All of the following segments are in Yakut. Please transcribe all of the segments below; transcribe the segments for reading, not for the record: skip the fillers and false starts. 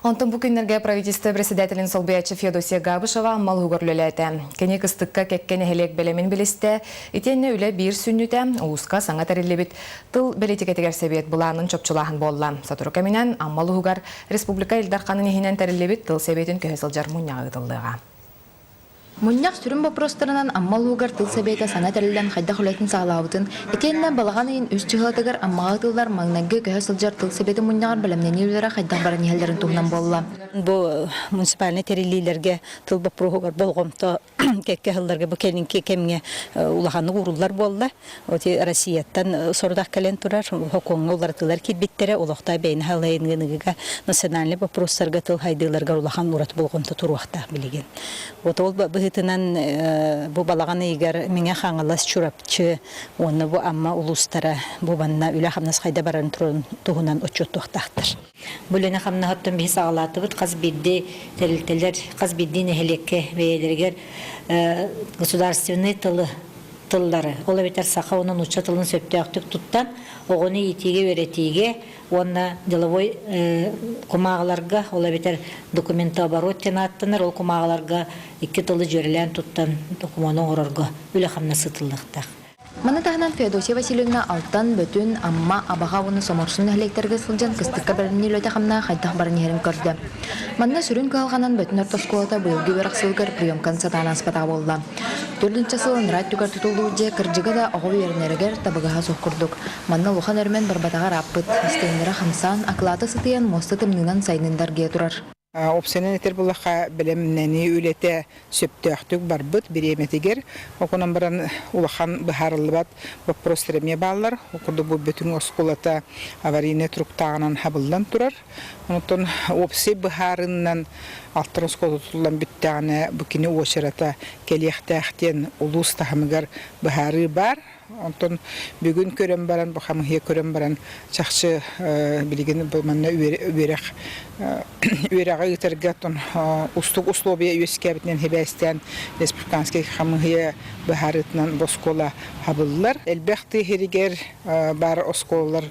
Онтон бу күннэргэ правительство председателин солбуйааччы Феодосия Габышева Амма улууһугар үлэлээтэ. Кини кыстыкка кэккэ нэһилиэк бэлэмин билистэ, итиэннэ үлэ биир сүнньүтэ улууска саҥа тэриллибит тыл бэлиитикэтигэр сэбиэт былаанын чопчулааһын буолла. Сотору кэминэн Амма улууһугар республика Ил Дарханын иһинэн тэриллибит тыл сэбиэтин көһө сылдьар мунньаҕа ыытыллыаҕа. Мунньах сүрүн боппуруостарынан Амма улууһугар тыл сэбиэтэ саҥа тэриллэн хайдах үлэтин саҕалаабытын, итиэннэ балаҕан ыйын үс чыһылатыгар Аммаҕа ыытыллар маҥнайгы көһө сылдьар тыл сэбиэтин мунньаҕар бэлэмнэнии үлэлэрэ хайдах баран иһэллэрин туһунан буолла. Бу муниципальнай тэриллиилэргэ тыл боппуруоһугар болҕомто кэккэ сылларга бу кэлиҥки кэмҥэ улаханнык ууруллар буолла. Оти Россияттан сорудах кэлэн турар, сокуоҥҥа уларытыылар киирбиттэрэ, олохтоох бэйэни салайыныыга национальнай боппуруостарга тыл хайдыыларыгар улахан ураты болҕомто туруохтаах билигин. Вот ол быһыытынан бу балаҕан ыйыгар Мэҥэ Хаҥалас, Чурапчы уонна бу Амма улуустара бу манна үлэ-хамнас хайда барарын туһунан отчуоттуохтаахтар. Бу үлэни-хамнаһыттан биһи саҕалаатыбыт. Хас биирдии тэрилтэлэр, хас биирдии нэһилиэккэ бэйэлэригэр государственнай тылы тыллары, ол эбэтэр саха уонна нуучча тылын сөптөөхтүк туттан, оҕону иитиигэ-үөрэтиигэ уонна деловой кумааҕыларга, ол эбэтэр документооборот диэн ааттанар, ол кумааҕыларга икки тылы дьүөрэлээн туттан докумуону оҥорорго үлэ-хамнас ыытыллыахтаах. Маны таһынан Феодосия Васильевна Алтан, Бөтүн, Амма, Абаҕа уонна Соморсун нэһилиэктэргэ сылдьан кыстыкка бэлэмнии үлэтэ-хамнаһа хайдах баран иһэрин көрдө. Манна сүрүн кыһалҕанан Бөтүн орто оскуолата быйылгы үөрэх сылыгар приемканы сатаан ааспатаҕа буолла. Төрдүнчэ сыл анараа өттүгэр тутуллубут дьиэ кырдьыга да оҕо үөрэнэригэр табыгаһа суох курдук. Манна улахан өрөмүөн барбатаҕа ырааппыт. Истиэннэрэ хамсаан, акылаата сытыйан, муоста тымныынан сайынын даргыйа турар. Уопсайынан этэр буоллахха, бэлэмнэнии үлэтэ сөптөөхтүк барбыт бириэмэтигэр. Ол баран улахан быһаарыллыбат боппуруостар эмиэ бааллар. Ол курдук бу Бөтүҥ оскуолата аварийнай туруктааҕынан хабыллан турар. Онтон уопсай быһаарыынан Алтан оскуола тутуллан бүттэҕинэ, бу кини уочарата кэлиэхтээх диэн улуус таһымыгар быһаарыы баар. Онтон бүгүн көрөн баран, бу хамыыһыйа көрөн баран, чахчы билигин бу манна үөрэх үөрэҕи ыытарга оттон устук условия үөскээбитинэн сибээстээн республиканскай хамыыһыйа быһаарыытынан бу оскуола хабыллар. Элбэх тыа сиригэр баар оскуолалар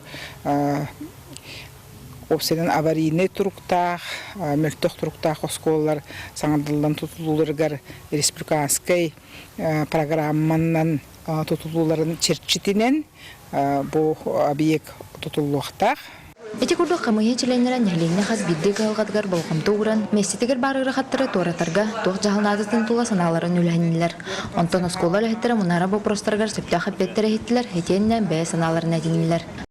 уопсайынан аварийнай туруктаах, мөлтөх туруктаах оскуолалар саҥардыллан тутулууларыгар республиканскай программанан тутулууларын чэрчитинэн бу объект тутуллуохтаах. Ити курдук хамыыһыйа чилиэннэрэ нэһилиэнньэ хас биирдии кыһалҕатыгар болҕомто ууран, миэстэтигэр баар ыарахаттары туоратарга туох дьаһал наадатын тула санааларын үлэһиннилэр. Онтон оскуола үлэһиттэрэ мунаара боппуруостарыгар сөптөөх эппиэттэри иһиттилэр, итиэннэ бэйэ санааларын этиннилэр.